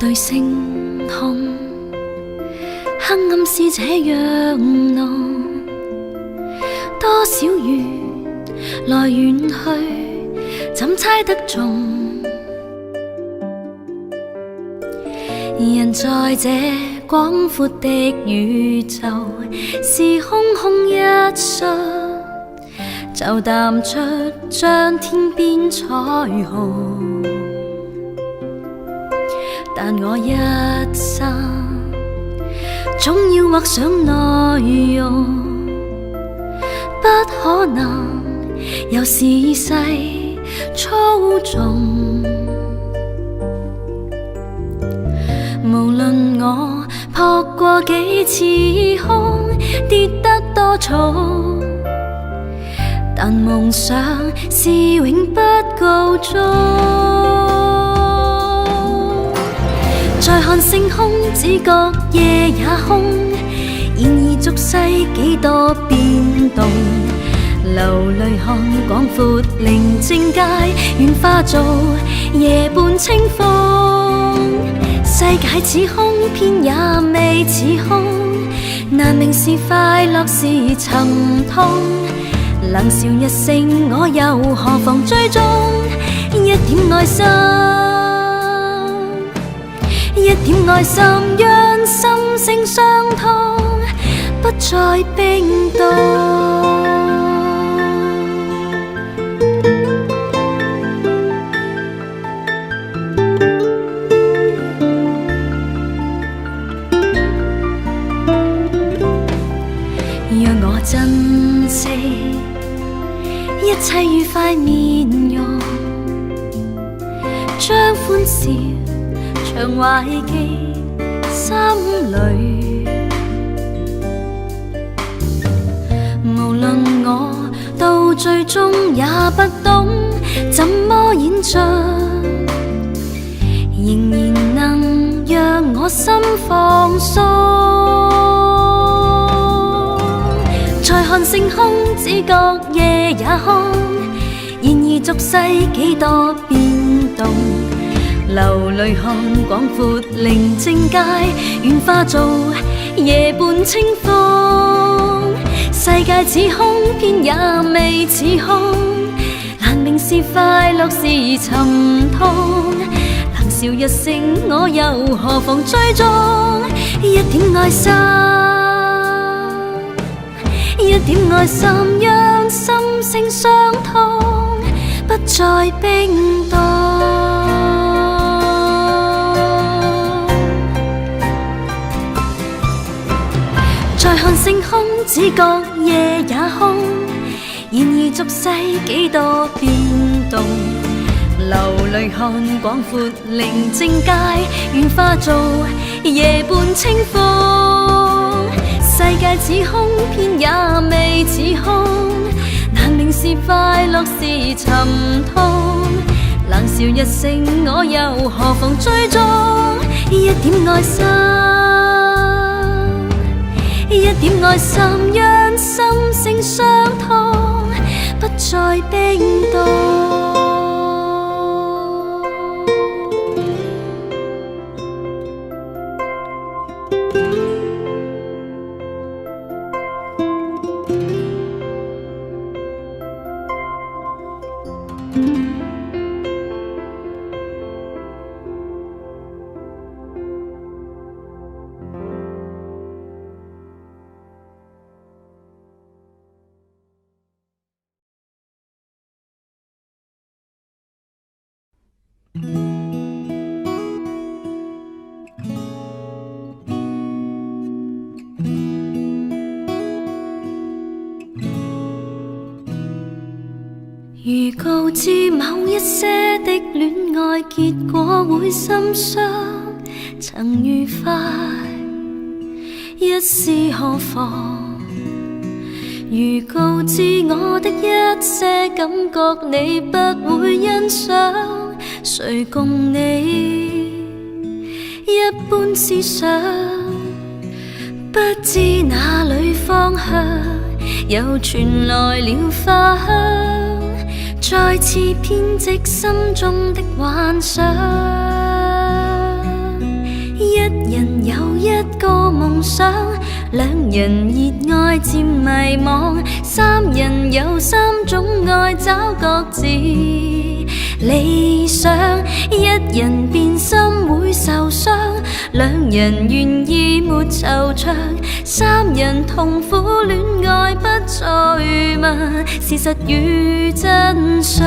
對星空，黑暗是這樣濃，多少緣來緣去，怎猜得中？人在這廣闊的宇宙，是空空一瞬，就淡出像天邊彩虹。但我一生總要畫上內容，不可能由時勢操縱。無論我撲過幾次空，跌得多重，但夢想是永不告終。再看星空，只覺夜也空，然而俗世幾多變動，流淚看廣闊寧靜街，願化做夜半清風。世界似空，偏也未似空，難明是快樂是沉痛。冷笑一聲，我又何妨追蹤一點愛心，一點愛心，讓心聲相通，不再冰凍。讓我珍惜一切愉快面容，將歡笑長懷記心裏。無論我到最終也不懂怎麼演進，仍然能讓我心放鬆。再看星空，只覺夜也空，然而俗世幾多變動，流淚看廣闊寧靜街，願化做夜半清風。世界似空，偏也未似空，難明是快樂是沉痛。冷笑一聲，我又何妨追蹤一點愛心，一點愛心，讓心聲相通，不再冰凍。再看星空，只覺夜也空，然而俗世幾多變動，流淚看廣闊寧靜街，願化做夜半清風。世界似空，偏也未似空，難明是快樂是沉痛。冷笑一聲，我又何妨追蹤一點愛心，一點愛心，讓心聲相通，不再冰凍。如告知某一些的戀愛結果會心傷，曾愉快，一試何妨？如告知我的一些感覺你不會欣賞，誰共你一般思想？不知哪裏方向，又傳來了花香，再次編織心中的幻想。人有一個夢想，兩人熱愛漸迷惘，三人有三種愛找各自理想。一人變心會受傷，兩人願意沒惆悵，三人痛苦戀愛不再問事實與真相。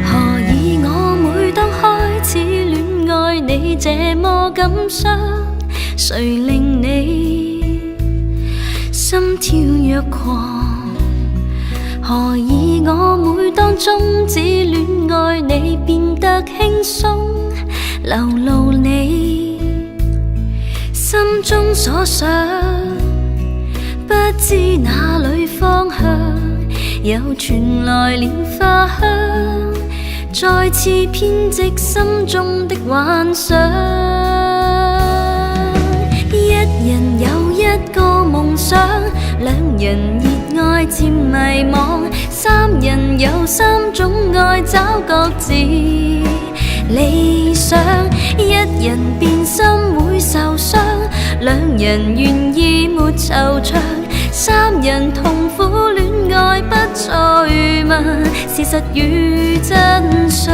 何以我每當開始戀愛，你這麼感傷？誰令你心跳若狂？何以我每當終止戀愛，你變得輕鬆，流露你心中所想，不知哪裏方向，又傳來蓮花香，再次編織心中的幻想。一人有一個夢想，兩人熱愛漸迷惘，三人有三種愛找各自理想。一人變心會受傷，兩人願意沒惆悵，三人痛苦戀愛不再問事實與真相。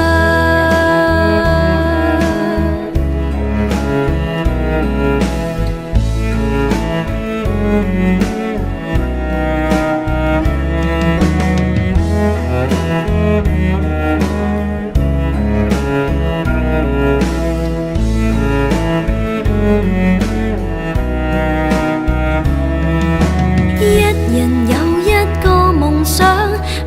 一人有一個夢想，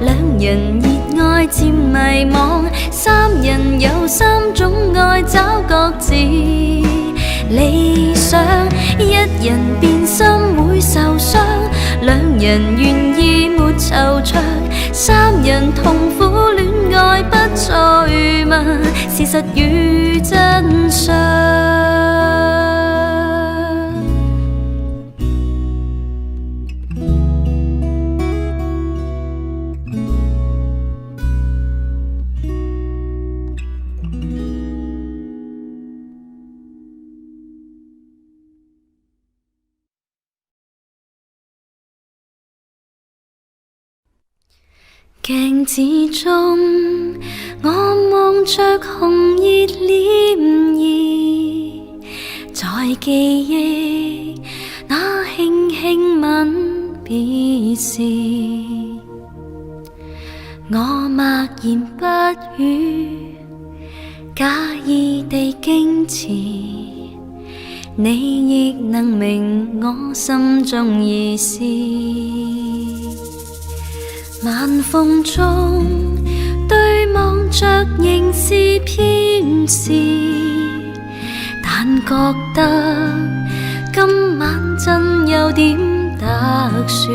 兩人熱愛漸迷惘，三人有三種愛找各自理想。一人變心會受傷，兩人願意沒惆悵，三人痛苦戀愛不再問事實與真相。鏡子中，我望着紅熱臉兒，在記憶那輕輕吻別時，我默然不語，假意地矜持，你亦能明我心中意思。晚風中對望着仍是偏時，但覺得今晚真有點特殊。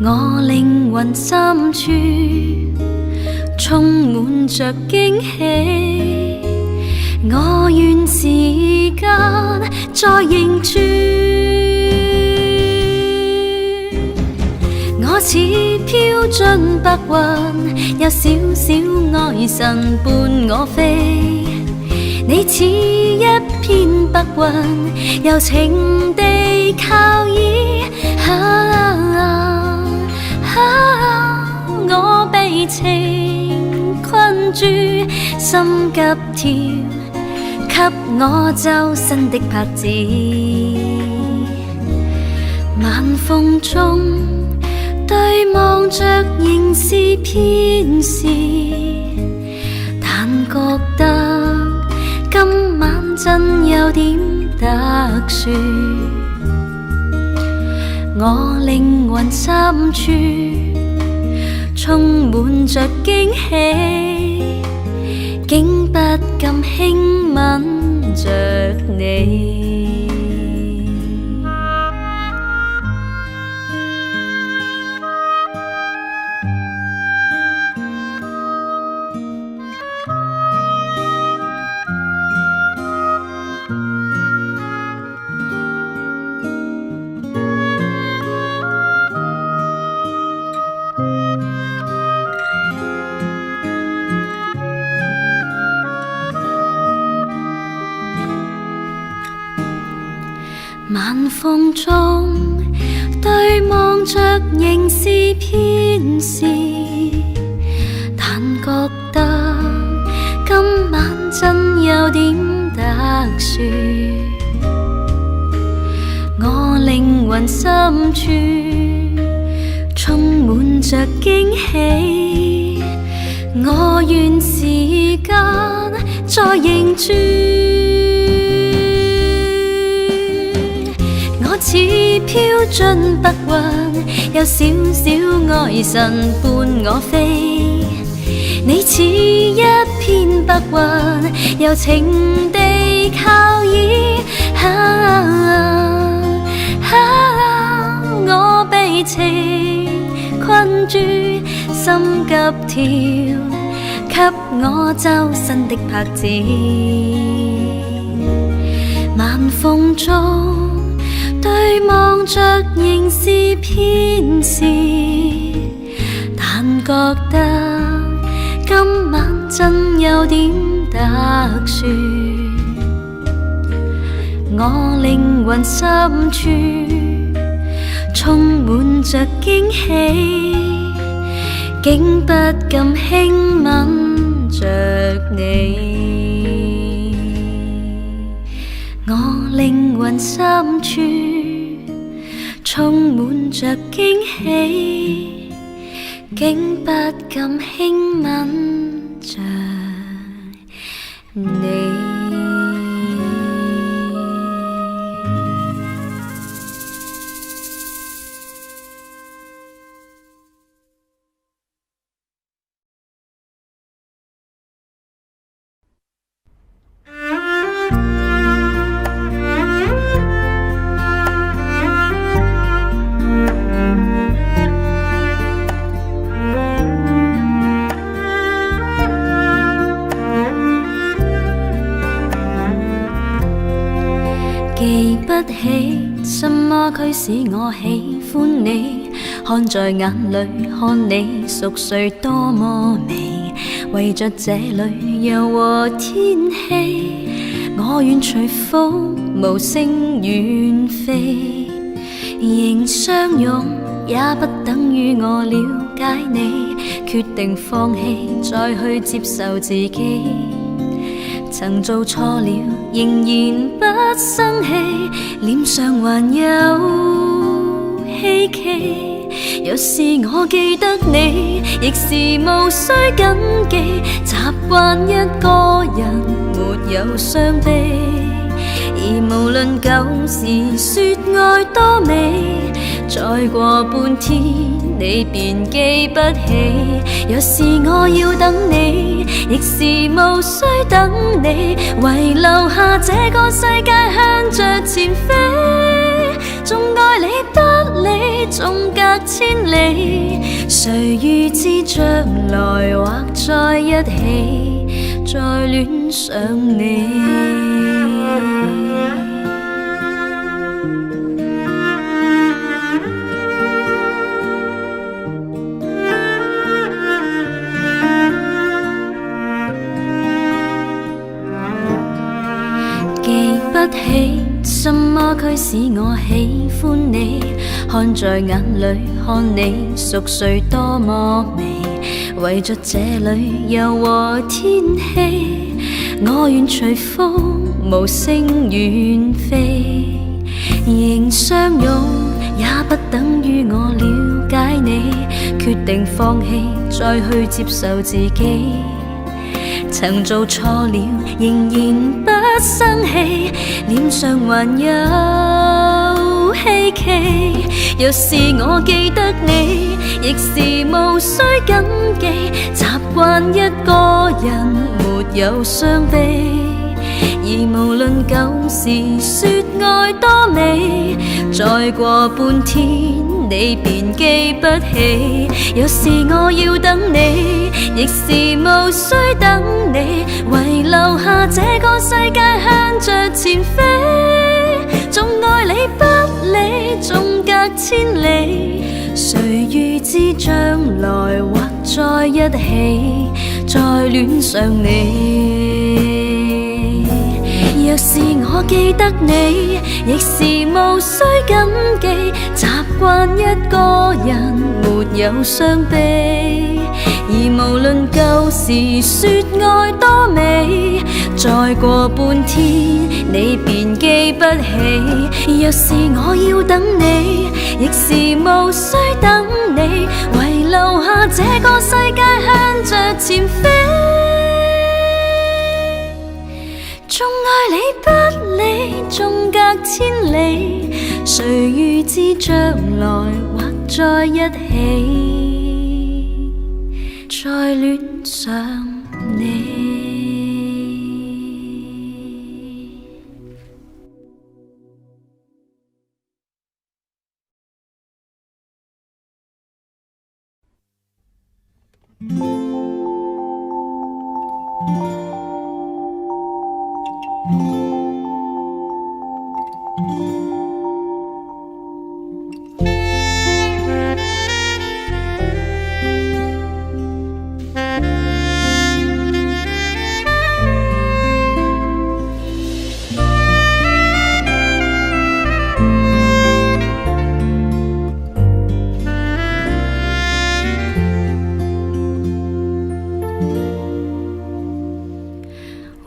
我靈魂深處充滿着驚喜，我願時間再凝住。我似飄進白雲，有少少愛神伴我飛。你似一片白雲，柔情地靠倚。啊啊，我被情困住，心急跳，給我周身的拍子。晚風中對望着仍是偏時，但覺得今晚真有點特殊。我靈魂深處充滿着驚喜，竟不禁輕吻着你。晚風中對望着仍是偏時，但覺得今晚真有點特殊。我靈魂深處充滿着驚喜，我願時間再凝住。我似飄進白雲，有少少愛神伴我飛。你似一片白雲，柔情地靠倚。啊啊，我被情困住，心急跳，給我周身的拍子。晚風中對望着仍是偏時，但覺得今晚真有點特殊。我靈魂深處充滿着驚喜，竟不禁輕吻着你。我靈魂深處充滿着驚喜，竟不禁輕吻着你。記不起什麼驅使我喜歡你，看在眼裏，看你熟睡多麼美。為着這裏柔和天氣，我願隨風無聲遠飛。仍相擁也不等於我了解你，決定放棄再去接受自己。曾做錯了，仍然不生氣，臉上還有希冀。若是我記得你，亦是無需謹記，習慣一個人沒有傷悲。而無論舊時說愛多美，再過半天你便記不起。若是我要等你，亦是無需等你，遺留下這個世界向着前飛。縱愛理不理，縱隔千里，誰預知將來或在一起，再戀上你。記不起什麼驅使我喜歡你，看在眼裏，看你熟睡多麼美。為着這裏柔和天氣，我願隨風無聲遠飛。仍相擁也不等於我了解你，決定放棄再去接受自己。曾做錯了，仍然不生氣，臉上還有希冀。若是我記得你，亦是無需謹記，習慣一個人沒有傷悲。而無論舊時說愛多美，再過半天你便記不起。若是我要等你，亦是無需等你，遺留下這個世界向着前飛。縱愛理不理，縱隔千里，誰預知將來或在一起，再戀上你。若若是我記得你，亦是無需謹記。習慣一個人，沒有傷悲。而無論舊時說愛多美，再過半天你便記不起。若是我要等你，亦是無需等你，遺留下這個世界向着前飛。縱愛理不理，縱隔千里，誰預知將來或再一起，再戀上你。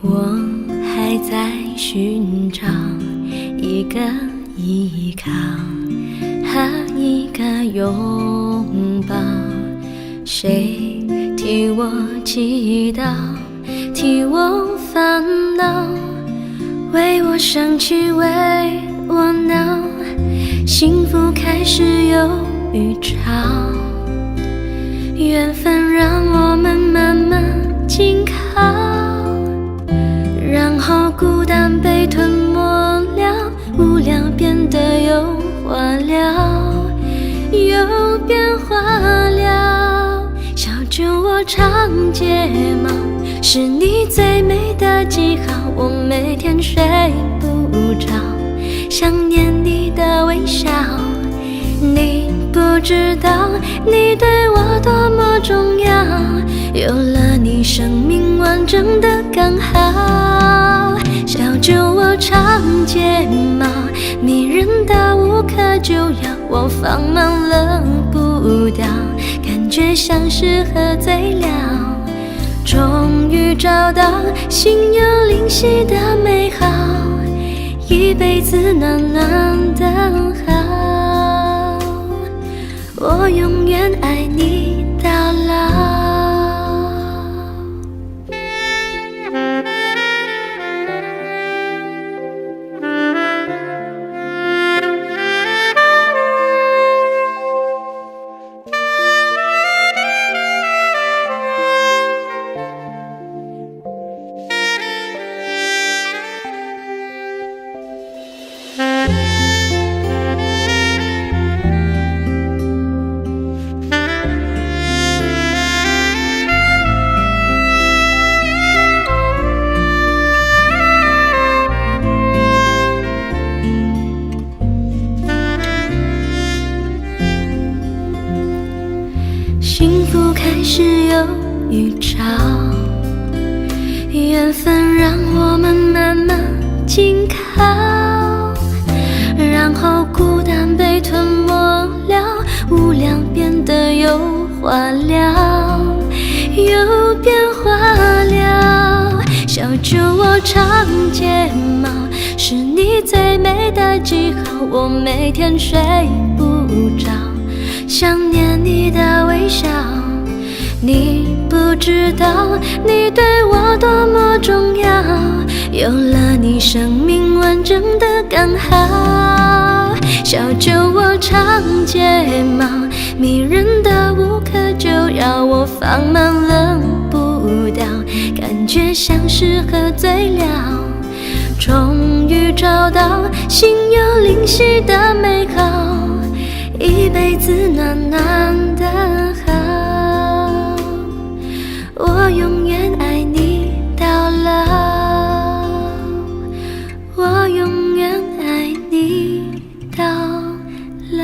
我還在尋找一個依靠和一個擁抱，誰替我祈禱，替我煩惱，為我生氣，為我鬧，幸福開始有預兆，緣分讓我們慢慢緊靠。然後孤單被吞沒了，無聊變得有話聊，又變化了。小酒窩長睫毛，是你最美的記號。我每天睡不着，想念你的微笑。你不知道你對我多麼重要，有了你，生命完整的剛好。小酒窩長睫毛，迷人到無可救藥。我放慢了步調，感覺像是喝醉了。終於找到心有靈犀的美好，一輩子暖暖的好，我永遠愛你到老。幸福開始有預兆，緣分讓我們慢慢緊靠，然後孤單被吞沒了，無聊變得有話聊，又變化了。小酒窩長睫毛，是你最美的記號。我每天睡不着，想念你的微笑。你不知道你對我多麼重要，有了你，生命完整的剛好。小酒窩長睫毛，迷人的無可救藥。我放慢了步調，感覺像是喝醉了。終於找到心有靈犀的美好，一輩子暖暖的好，我永遠愛你到老，我永遠愛你到老。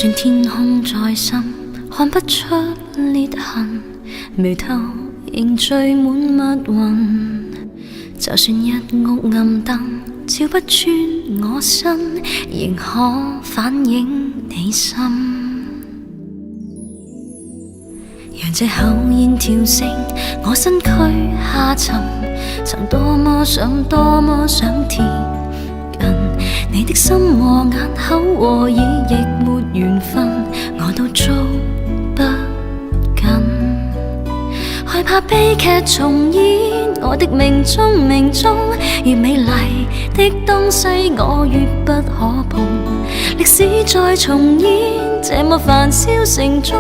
算天空再深，看不出裂痕，眉頭仍聚滿密雲。就算一屋暗燈照不穿我身，仍可反映你心。讓這口煙跳升，我身軀下沉，曾多麼想，多麼想貼近你的心和眼口和耳，亦沒緣分，我都捉不緊。害怕悲劇重演，我的命中命中，越美麗的東西我越不可碰。歷史再重演，這麼繁囂城中，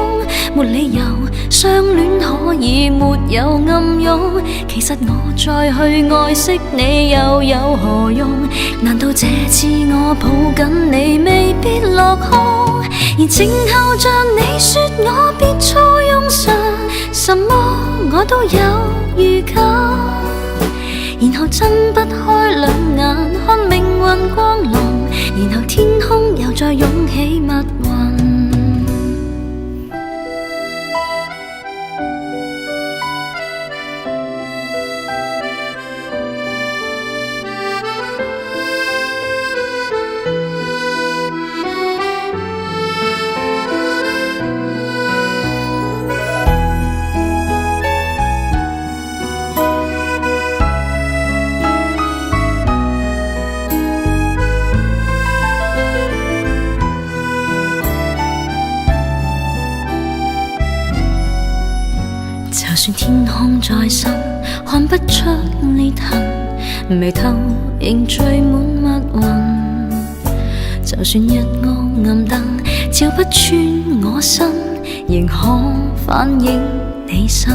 沒理由相戀可以沒有暗湧。其實我再去愛惜你又有何用？難道這次我抱緊你未必落空？而靜候着你說我別錯用神，什麼我都有預感。然後睜不開兩眼，看命運光臨，然後天空又再湧起密雲。就算天空再深，看不出裂痕，眉頭仍聚滿密雲。就算一屋暗燈照不穿我身，仍可反映你心。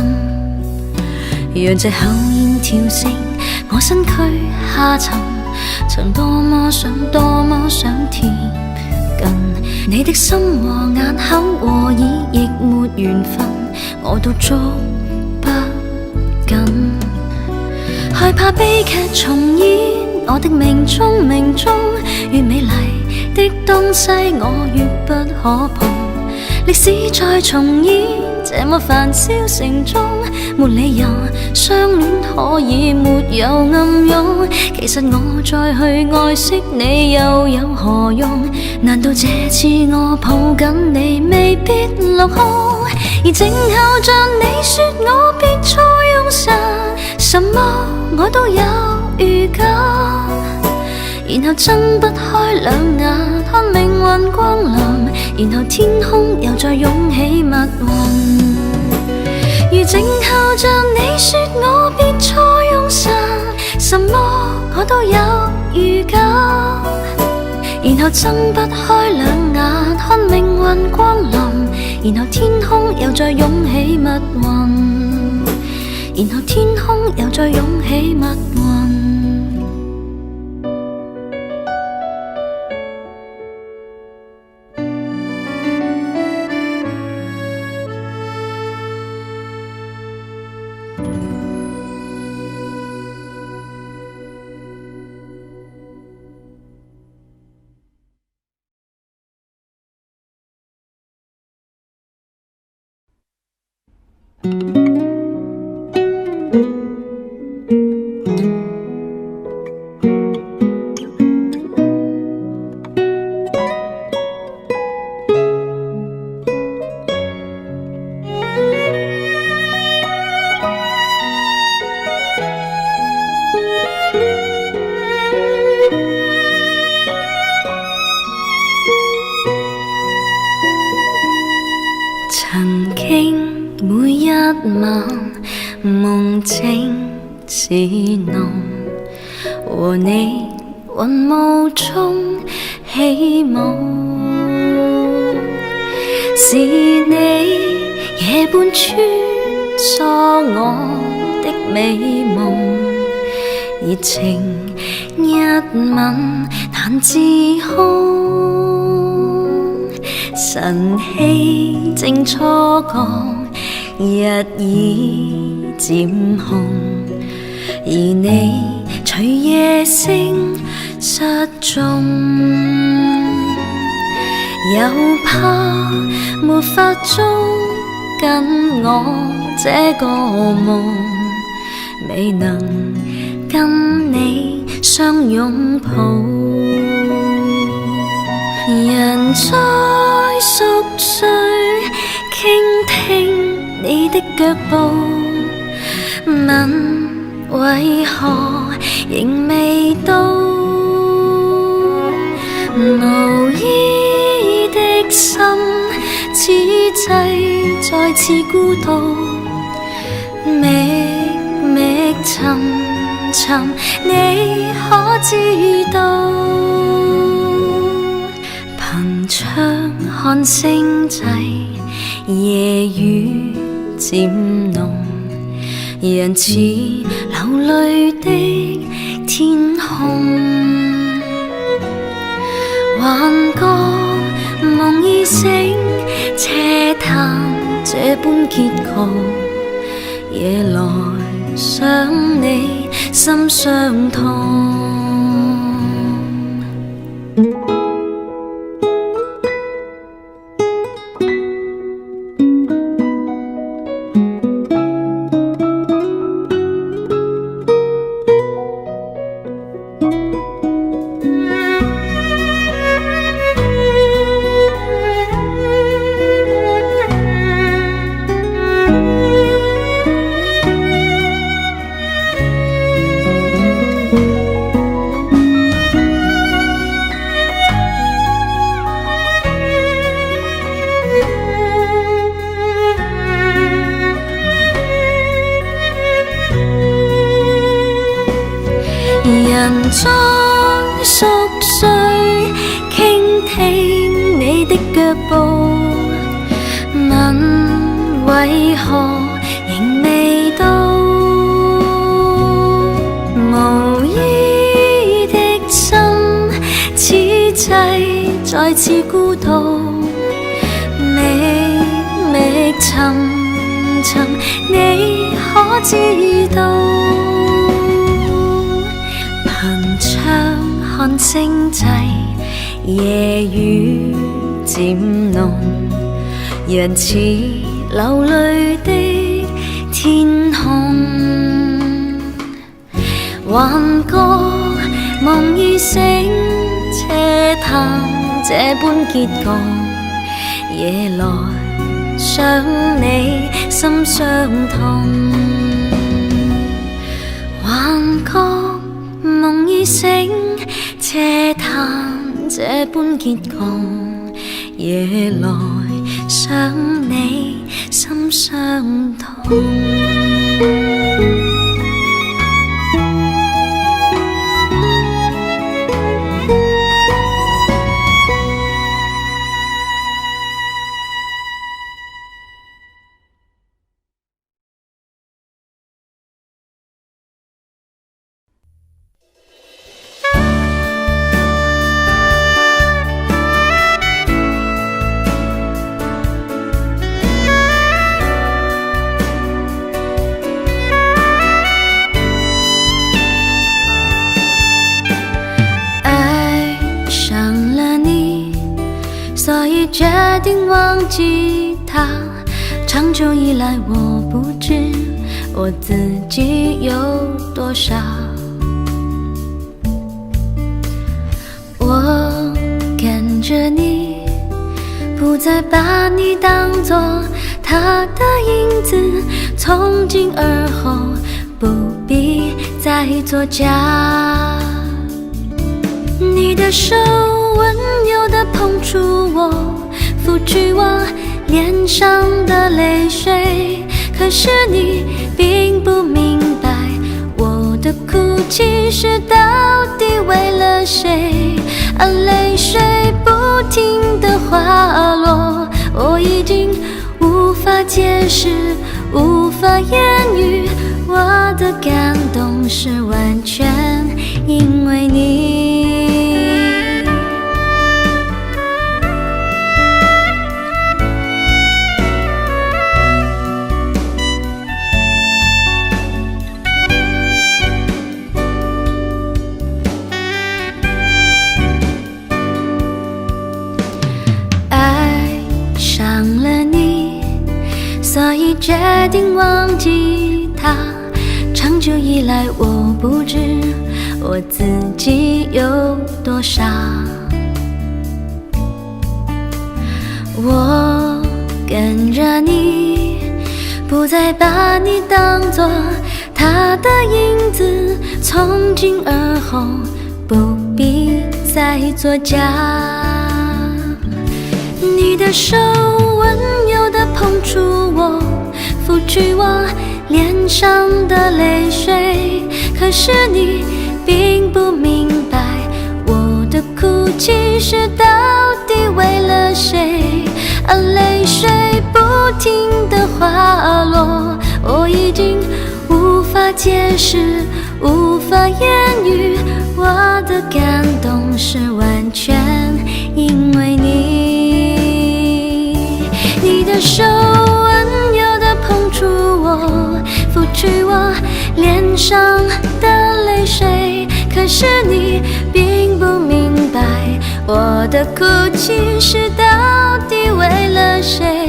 讓這口煙跳升，我身軀下沉，曾多麼想，多麼想貼近你的心和眼口和耳，亦沒緣分，我都捉不緊。害怕悲劇重演，我的命中命中，越美麗的東西我越不可碰。歷史再重演，這麼繁囂城中，沒理由相戀可以沒有暗湧。其實我再去愛惜你又有何用？難道這次我抱緊你未必落空？而靜候着你說我別錯用神，什麼我都有預感。然後睜不開兩眼，看命運光臨，然後天空又再湧起密雲。如靜候着你說我別錯用神，什麼我都有預感。然後睜不開兩眼，看命運光臨，然後天空又再湧起密雲，然後天空又再湧起密雲。曾經每一晚夢境是濃，和你雲霧中起舞，是你夜半穿梭我的美夢，熱情一吻難自控。晨曦正初降，日已漸紅，而你隨夜星失蹤。又怕沒法捉緊我這個夢，未能跟你相擁抱。人在熟睡，傾聽你的腳步，問為何仍未到？無依的心，此際再次孤獨，覓覓尋尋，你可知道？憑窗看星際，夜雨漸濃，人似流淚的天空。幻覺夢已醒，嗟嘆這般結局，夜來想你，心傷痛。人在熟睡，傾聽你的腳步，問為何仍未到？無依的心，此際再次孤獨，覓覓尋尋，你可知道？憑窗看星際，夜雨漸濃，人似流淚的天空。幻覺夢已醒，嗟嘆這般結局，夜來想你，心傷痛。幻覺夢已醒，嗟嘆這般結局，夜來想你，心傷痛。愛上了你，所以決定忘記他。長久以來，我不知我自己有多傻。我跟着你，不再把你當作他的影子，從今而後不必再作假。你的手溫柔地碰觸我，拂去我臉上的淚水。可是你並不明白，我的哭泣是到底為了誰？啊，淚水不停地滑落，我已經無法解釋，無法言語，我的感動是完全因為你。定忘記他。長久以來，我不知我自己有多傻。我跟著你，不再把你當作他的影子，從今而後不必再作假。你的手溫柔地碰觸我，拂去我臉上的淚水，可是你並不明白我的哭泣是到底為了誰。啊，淚水不停地滑落，我已經無法解釋，無法言語，我的感動是完全因為你。你的手溫柔地碰觸我，拂去我臉上的淚水，可是你並不明白我的哭泣是到底為了誰。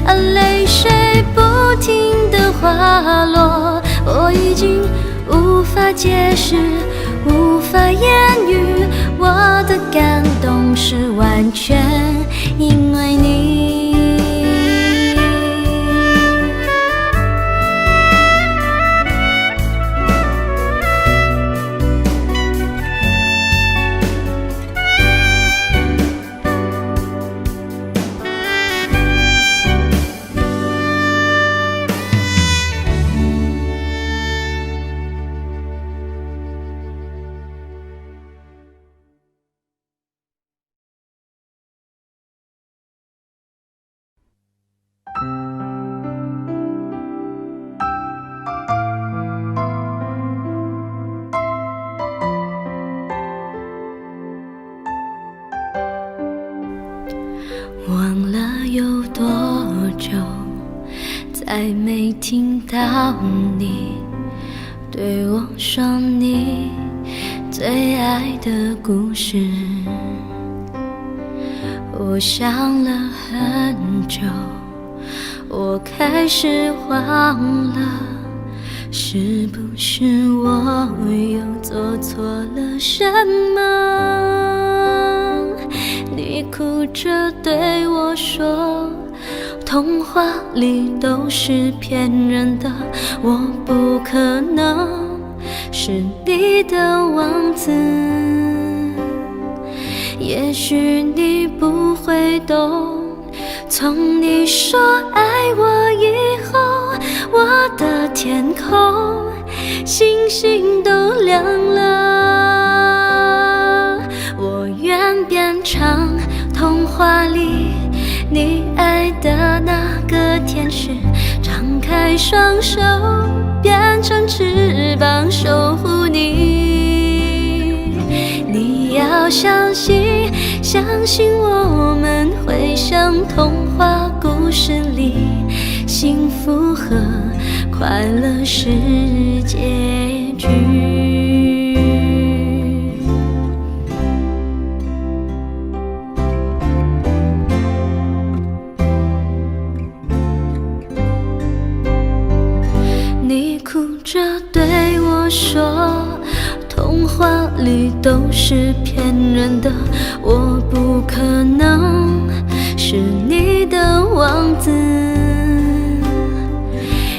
啊，淚水不停地滑落，我已經無法解釋，無法言語，我的感動是完全因為你。忘了有多久，再沒聽到你對我說你最愛的故事。我想了很久，我開始慌了，是不是我又做錯了什麼？你哭着對我說，童話裡都是騙人的，我不可能是你的王子。也許你不會懂，從你說愛我以後，我的天空星星都亮了。我願變成童話裡你愛的那個天使，張開雙手變成翅膀守護你。你要相信，相信我們會像童話故事裡，幸福和快樂是結局。你哭着對我說，童話裡都是騙人的，我不可能是你的王子。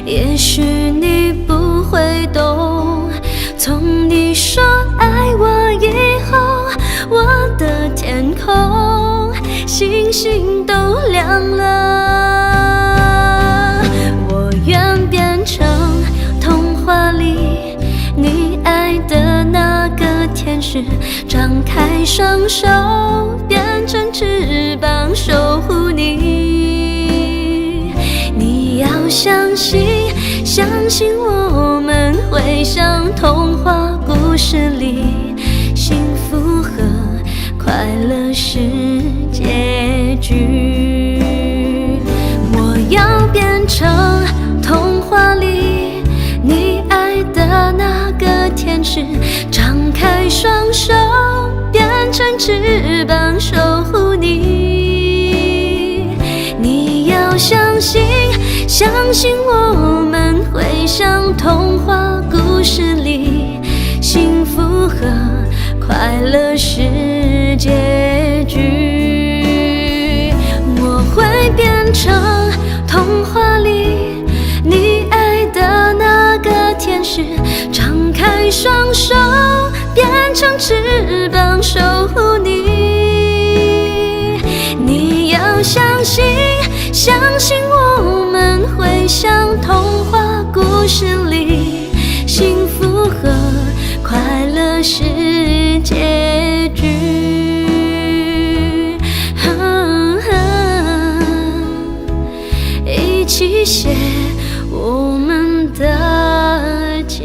也許你不會懂，從你說愛我以後，我的天空星星都亮了。我願變成童話裡你愛的那個天使，張開雙手變成翅膀守護你。你要相信，相信我們會像童話故事裡，幸福和快樂是結局。我要變成童話裡你愛的那個天使，張開雙手變成翅膀守護你。你要相信，相信我們會像童話故事裡，幸福和快樂是結局。我會變成童話裡你愛的那個天使，張開雙手變成翅膀守護你。你要相信，相信我們會像童話故事裡，幸福和快樂是結局。一起寫我們的結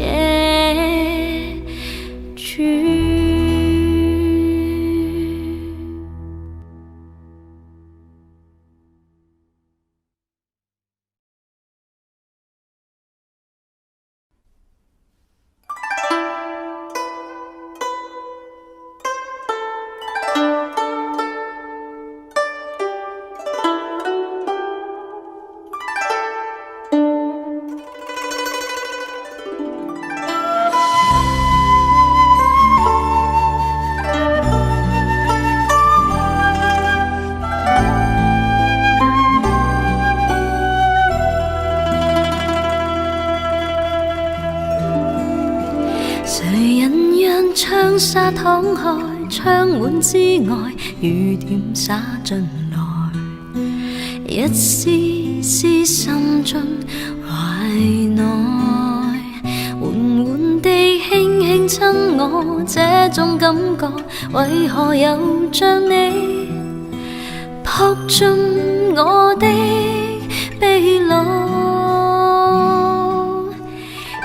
局。誰人讓窗紗敞開，窗門之外，雨點灑進來，一絲絲滲進懷內，緩緩地輕輕親我，這種感覺為何又像你撲進我的秘魯？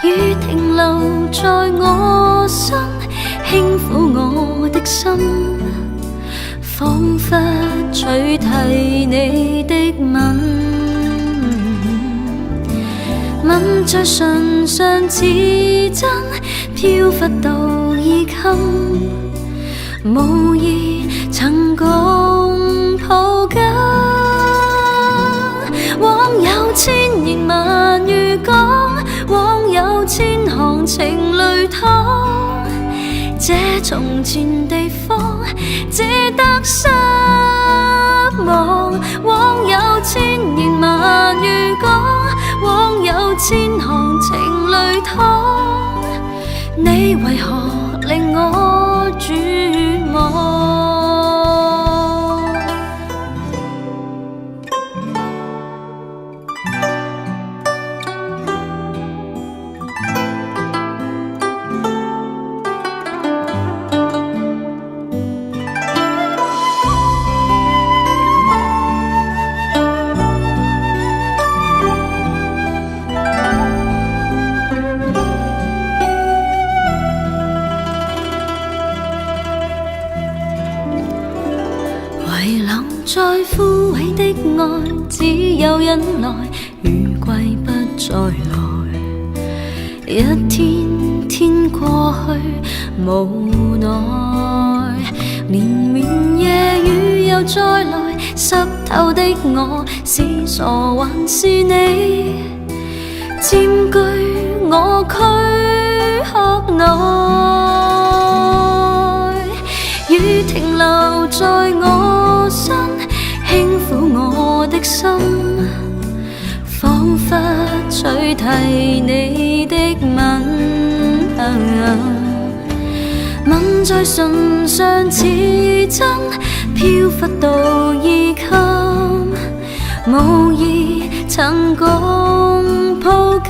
雨停留在我身，輕撫我的心，彷彿取替你的吻，吻在唇上似真，飄忽到衣襟，無意曾共抱緊。往有千言萬語講，往有千行情淚淌，這從前地方只得失望。往有千言萬語講，往有千行情淚淌，你為何令我絕望？遺留在枯萎的愛，只有忍耐，雨季不再來。一天天過去，無奈，連綿夜雨又再來，濕透的我是傻還是你佔據我軀殼內？雨停留在我身，輕撫我的心，彷彿取替你的吻，吻在唇上似真，飄忽到衣襟，無意曾共抱緊。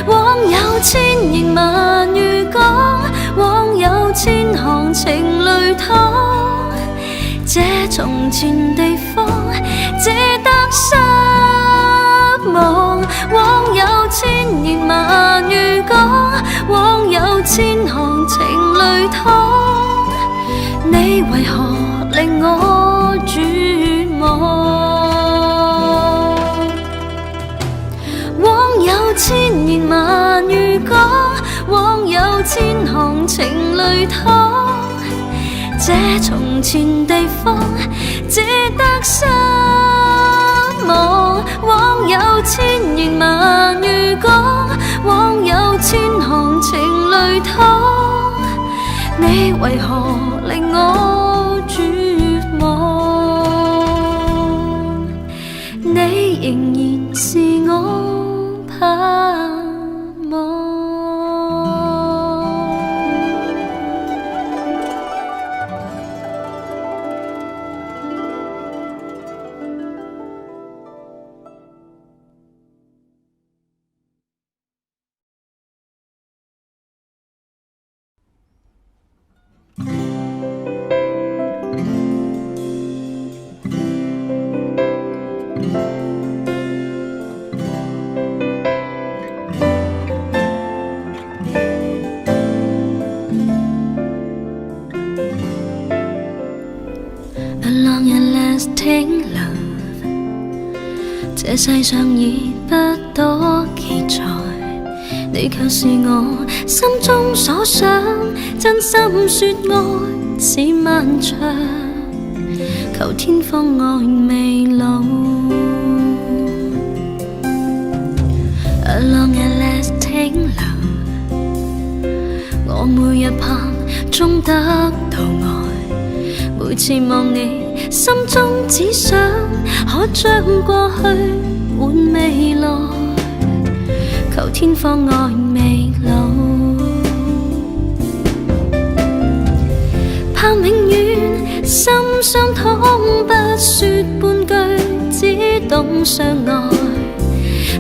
往有千言萬語講，往有千行情淚淌，這從前地方只得失望。往有千言萬語講，往有千行情淚淌，你為何令我絕望？往有千言萬語講，往有千行情淚淌，這從前地方只得失望，枉有千言萬語講，枉有千行情淚淌，你為何令我絕望？你仍然是我盼望。A long and lasting love，這世上已不多記載，你卻是我心中所想，真心說愛似漫長，求天荒愛未老。A long and lasting love，我每日盼終得到愛，每次望你，心中只想可將過去換未來，求天荒愛未老。盼永遠心相通，不說半句，只懂相愛。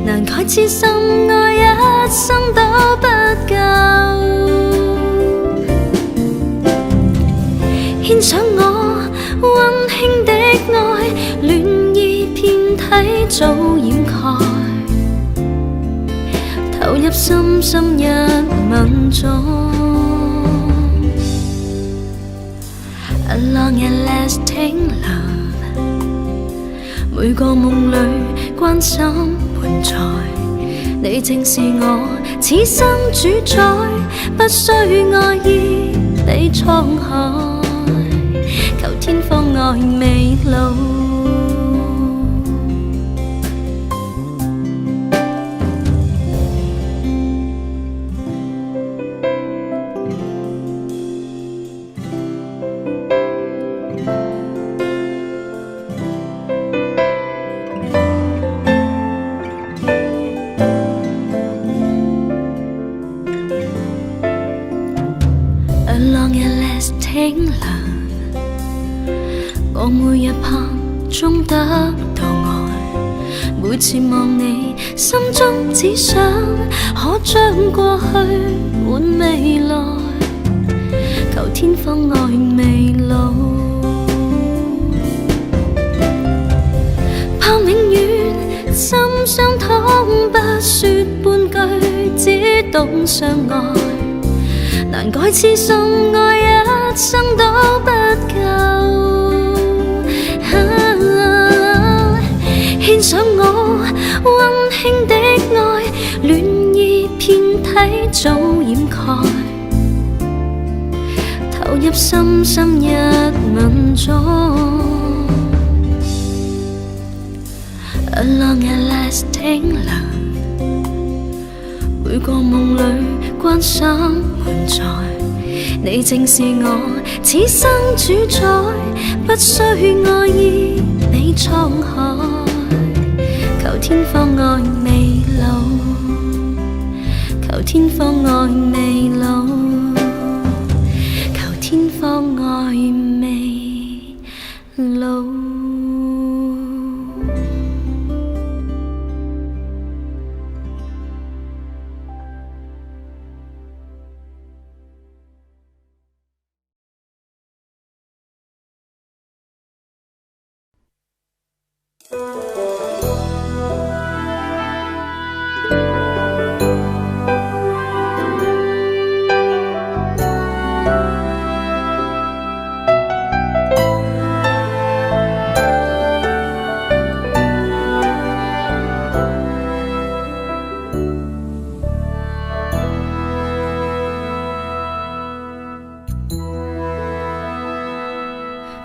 難蓋痴心愛一生都不夠。獻上我溫馨的愛，暖意遍體早掩蓋，投入深深一吻中。A long and lasting love，每個夢裏關心滿載，你正是我此生主宰，不需愛意比滄海，求天荒愛未老。A long and lasting love，我每日盼終得到愛，每次望你，心中只想可將過去換未來，求天荒愛未老。盼永遠心相通，不說半句，只懂相愛。難改痴心愛一生都不夠。啊，獻上我溫馨的愛，暖意遍體早掩蓋，投入深深一吻中。A long and lasting love，每個夢裏關心滿載，你正是我此生主宰，不需愛意比滄海，求天荒愛未老，求天荒愛未老，求天荒愛未老。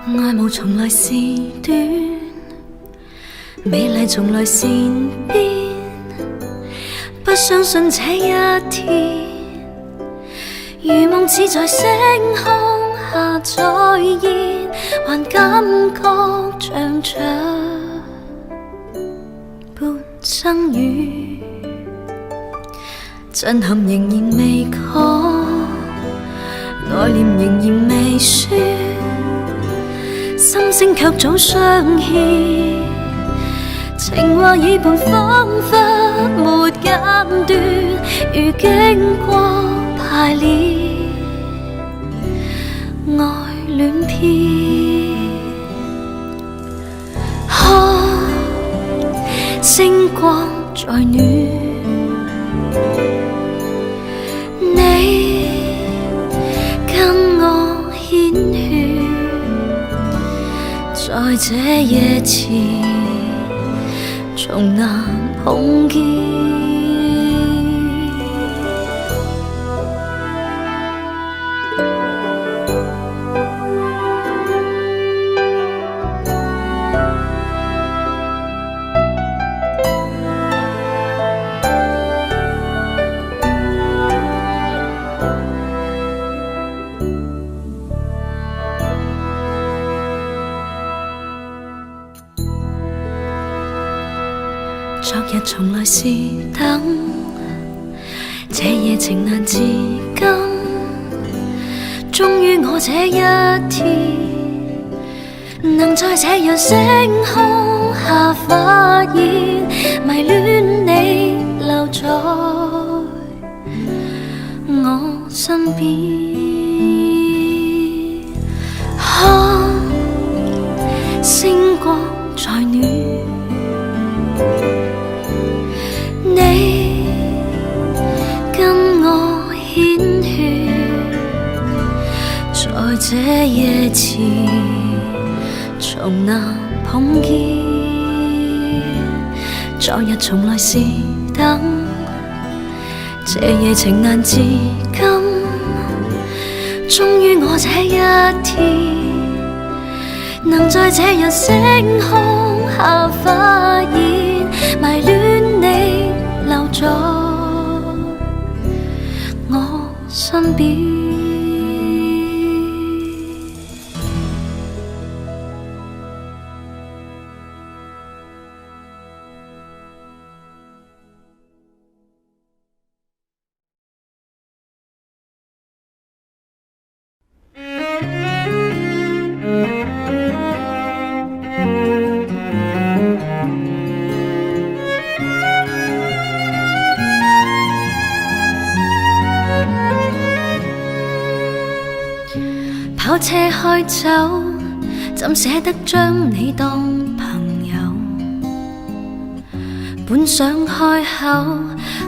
愛慕從來是短，美麗從來善變，不相信這一天，如夢似在星空下再現，還感覺像着半生緣，震撼仍然未講，愛念仍然未說，心聲卻早相牽。情話耳畔彷彿沒間斷，如經過排列愛戀片。看星光在暖，你跟我繾綣，在這夜前從難碰見。昨日從來是等，這夜情難至今，終於我這一天，能在這樣星空下發現，迷戀你留在我身邊。看星光在暖，你跟我繾綣，在這夜前從難碰見。昨日從來是等，這夜情難至今，終於我這一天，能在這樣星空下發現，迷戀你留在我身邊。跑車開走，怎捨得將你當朋友？本想開口，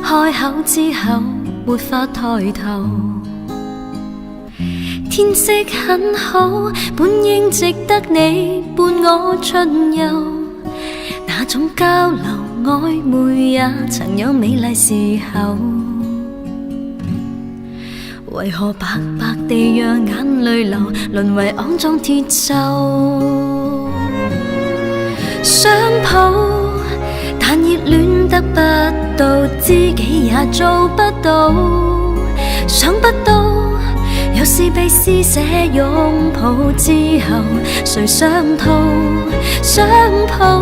開口之後沒法抬頭。天色很好，本應值得你伴我巡遊。那種交流曖昧也曾有美麗時候。為何白白地讓眼淚流，淪為骯髒鐵鏽？想抱，但熱戀得不到，知己也做不到。想不到，若是被施捨擁抱之後，誰想逃？想抱，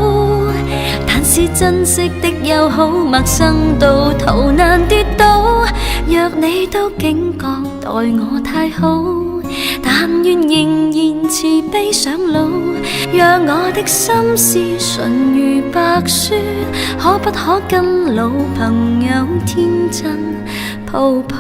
但是珍惜的又好陌生到逃難跌倒。若你都驚覺待我太好，但願仍然慈悲上路，讓我的心事純如白雪，可不可跟老朋友天真抱抱？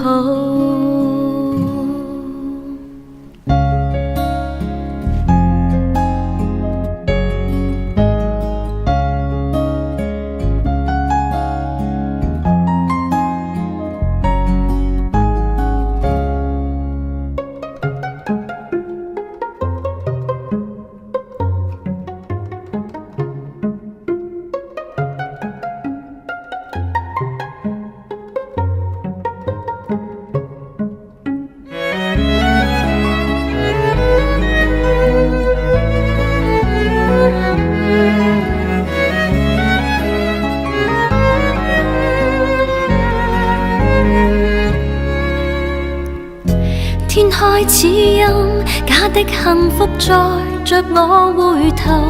開始陰，假的幸福載着我回頭。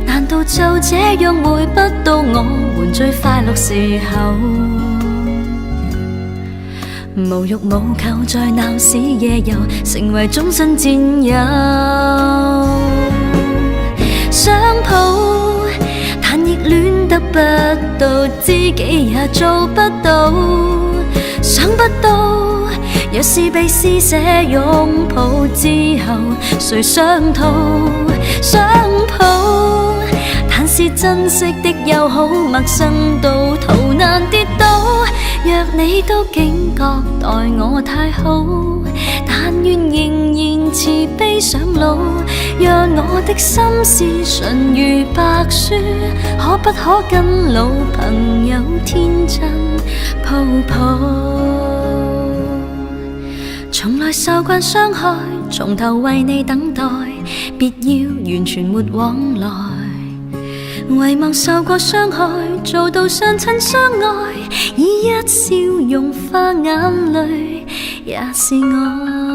難道就這樣回不到我們最快樂時候？無欲無求在鬧市夜遊，成為終身戰友。想抱，但亦戀得不到，知己也做不到。想不到，若是被施捨擁抱之後，誰想逃？想抱，但是珍惜的又好陌生到逃難跌倒。若你都驚覺待我太好，但願仍然慈悲上路，讓我的心事純如白書，可不可跟老朋友天真抱抱？從來受慣傷害，從頭為你等待，別要完全沒往來。遺忘受過傷害，做到相親相愛，以一笑融化眼淚，也是愛。